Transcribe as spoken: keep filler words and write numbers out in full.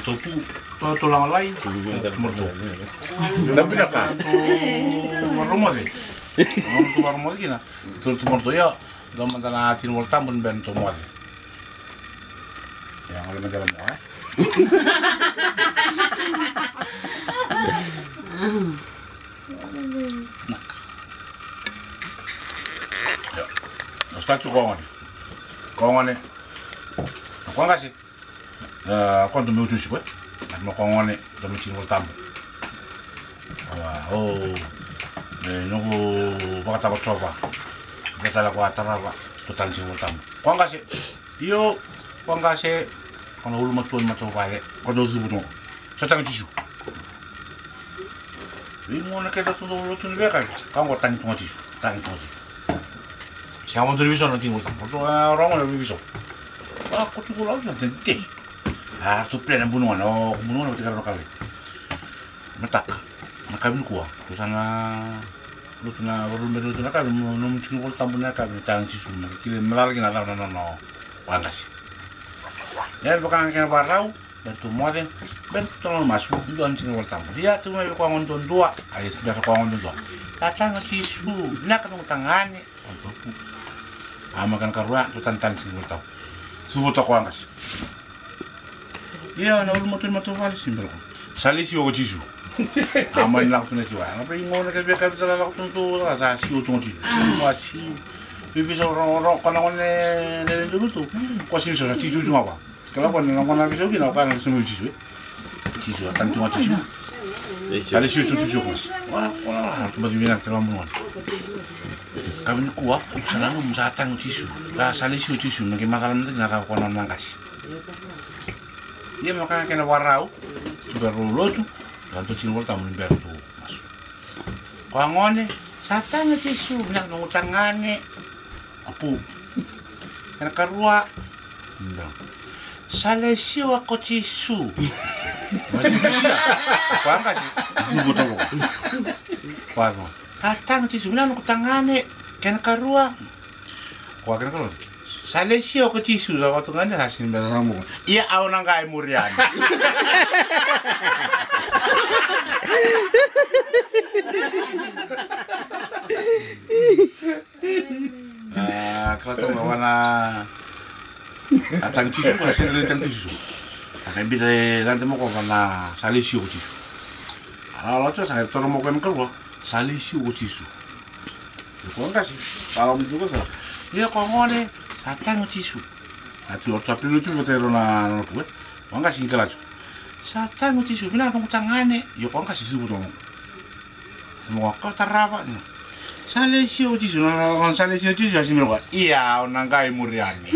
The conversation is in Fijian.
Totu, to, to lagalai, to, to moroto. Na vinaka. To, to varomoce. To, to moroto, ia. Dou mada na tini vola tabu ni bera ni tou moce. Ia, gole mada na moce. Ia. Dou start tu ko gone. Ko gone. Ko qase. A, ko dou me utusi koya. A, ma ko gone, dou me tini vola tabu. A, o, me noqu vakatako Jiova. Dou tale ko a tarava, dou tale tini vola tabu. Ko qase, io, ko qase, ko na ulumatua ni matavuvale, ko dou cuva tu. Sa tagi Jisu. Vei gone kece tu dou lotu ni veka. Ka qo tagi tu ga Jisu, tagi tu ga Jisu. Sega mo dou ni viso na tini vola tabu. Dou na rogo na viso. A, ko tu ko lau sa tete. A, tu pre na bunu gone, o, ko bunu gone, vati kara no kale. Mataka. Na kavi ni kua. Ko sa na lotu na, varu me lotu na kavi, mo, nomu tini vola tabu na kavi, na tagi Jisu, na kile, me lala kina cava na nono, ko qase. Ia, vaka na kena varau, bera tu moce, bera tu tolo masu, dua na tini vola tabu. Ia, tu mai vei ko gone duadua, a, ia, bera ko gone duadua. Sa tagi Jisu, vinaka noqu tagane, A, mai kena karua, dou tani tani tini vola tabu. Cuva toka ko qase. Ia, na ulumatua ni matavuvale, sega ni bera ko. Sa lai siwa ko Jisu. A, mai lako tu na siwa. Na vei gone kece vei ka vei sa lako tu na tu, sa siwa tu ko Jisu. Siwa, siwa. Vei vei sa ro, ro, ko na gone, ne, ne, duru tu. Ko sega ni so, sa Jisu tu ga ko. Kila ko na gona veisau kina, o kaya na veisau mai o Jisu, e. Jisu, a tagi tu ga Jisu. Sa lai siwa tu Jisu ko. Wa, ko la, tu baci vinaka tale ga bunu gone. Ka vini kua, iko sa nanuma sa tagi o Jisu. Ka sa lai siwa o Jisu, me qai macala mada kina ka ko na nona qase. Ia me ka kena varau, tu bera rau lotu, ka tu tini vola tabu ni bera tu masu. Ko a gone, sa tagi o Jisu, vinaka noqu tagane. A pu. Kena karua. Sa lai siwa ko Jisu. Ko a qase, cuva toka. Ko a gone. Sa tagi o Jisu, vinaka noqu tagane. Kena karua. Ko a kena karua. Sa lai siwa ko Jisu, sa vatu gane, sa sini bera sa muka. Ia au na qai muri yani. A, kila toka vana. A tagi Jisu, a sega ni tagi Jisu. A kai bita e lade moko vana sa lai siwa ko Jisu. A lala tu sa kai toro moko e na karua, sa lai siwa ko Jisu. Ko qase, sa lala mutu ko sa. Ia ko gone, sa tagi o Jisu. A tu o tapilo tu vata iro na na pu e. Ko qase ni kala tu. Sa tagi o Jisu, vinaka noqu tagane. Ia ko qase cuva toka. Sa mo ka tarava. Sa lai siwa o Jisu, na, na, na, sa lai siwa o Jisu, a simi roka. Ia, au na qai muri yani.